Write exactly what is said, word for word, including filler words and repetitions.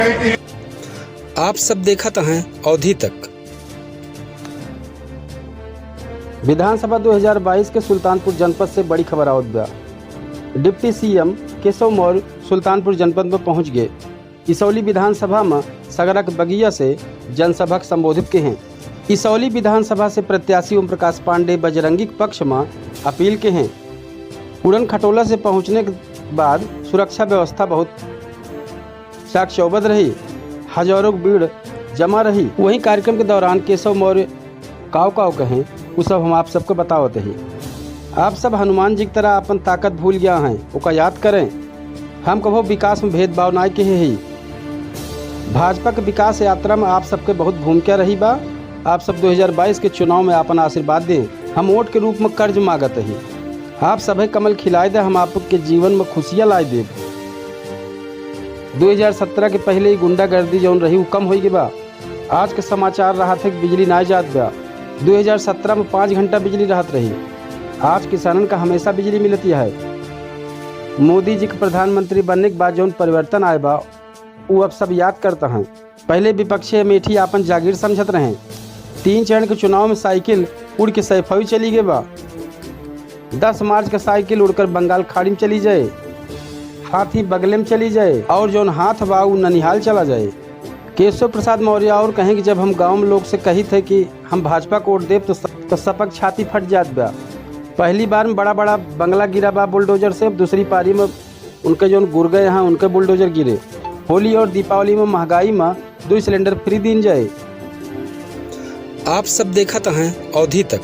आप सब देखत हैं अवधी तक। विधानसभा दो हज़ार बाईस के सुल्तानपुर जनपद से बड़ी खबर आवत बा। डिप्टी सीएम केशव मौर्य सुल्तानपुर जनपद में पहुंच गए। इसौली विधानसभा में सगरक बगिया से जनसभा के संबोधित के हैं। इसौली विधानसभा से प्रत्याशी ओम प्रकाश पांडे बजरंगी के पक्ष में अपील के हैं। उड़न खटोला से पहुंचने के बाद सुरक्षा व्यवस्था बहुत चाक चौबंद रही, हजारों की भीड़ जमा रही। वहीं कार्यक्रम के दौरान केशव मौर्य काव काव कहें, उ सब हम आप सबके बतावत ही। आप सब हनुमान जी की तरह अपन ताकत भूल गया हैं, ओका याद करें। हम कभो विकास में भेदभाव नाय किहे ही। भाजपा के विकास यात्रा में आप सबके बहुत भूमिका रही बा। आप सब दो हज़ार बाईस के चुनाव में अपन आशीर्वाद दें। हम वोट के रूप में कर्ज मांगत ही। आप सभे कमल खिलाए दे, हम आपके जीवन में खुशियां लाए देब। दो हज़ार सत्रह के पहले ही गुंडागर्दी जौन रही, उ कम होई गई बा। आज के समाचार रहत है कि बिजली नाय जात बा। दो हज़ार सत्रह में पाँच घंटा बिजली रहत रही। आज किसानन का हमेशा बिजली मिलती है। मोदी जी के प्रधानमंत्री बनने के बाद जौन परिवर्तन आए बा, उ अब सब याद करता हैं। पहले विपक्षी अमेठी आपन जागीर समझत रहे। तीन चरण के चुनाव में साइकिल उड़ के सैफई चली गए बा। दस मार्च का साइकिल उड़कर बंगाल खाड़ी में चली जाए, हाथी बगले में चली जाए और जौन हाथ बा उ ननिहाल चला जाए। केशव प्रसाद मौर्य और कहें कि जब हम गांव में लोग से कही थे कि हम भाजपा को वोट देब तो स-, तो सबक छाती फट जात बा। पहली बार में बड़ा बड़ा बंगला गिरा बा बुलडोजर से, दूसरी पारी में उनके जौन गुर्गे हैं उनके बुलडोजर गिरे। होली और दीपावली में महंगाई में दो सिलेंडर फ्री दीन जाए। आप सब देखत हैं अवधी तक।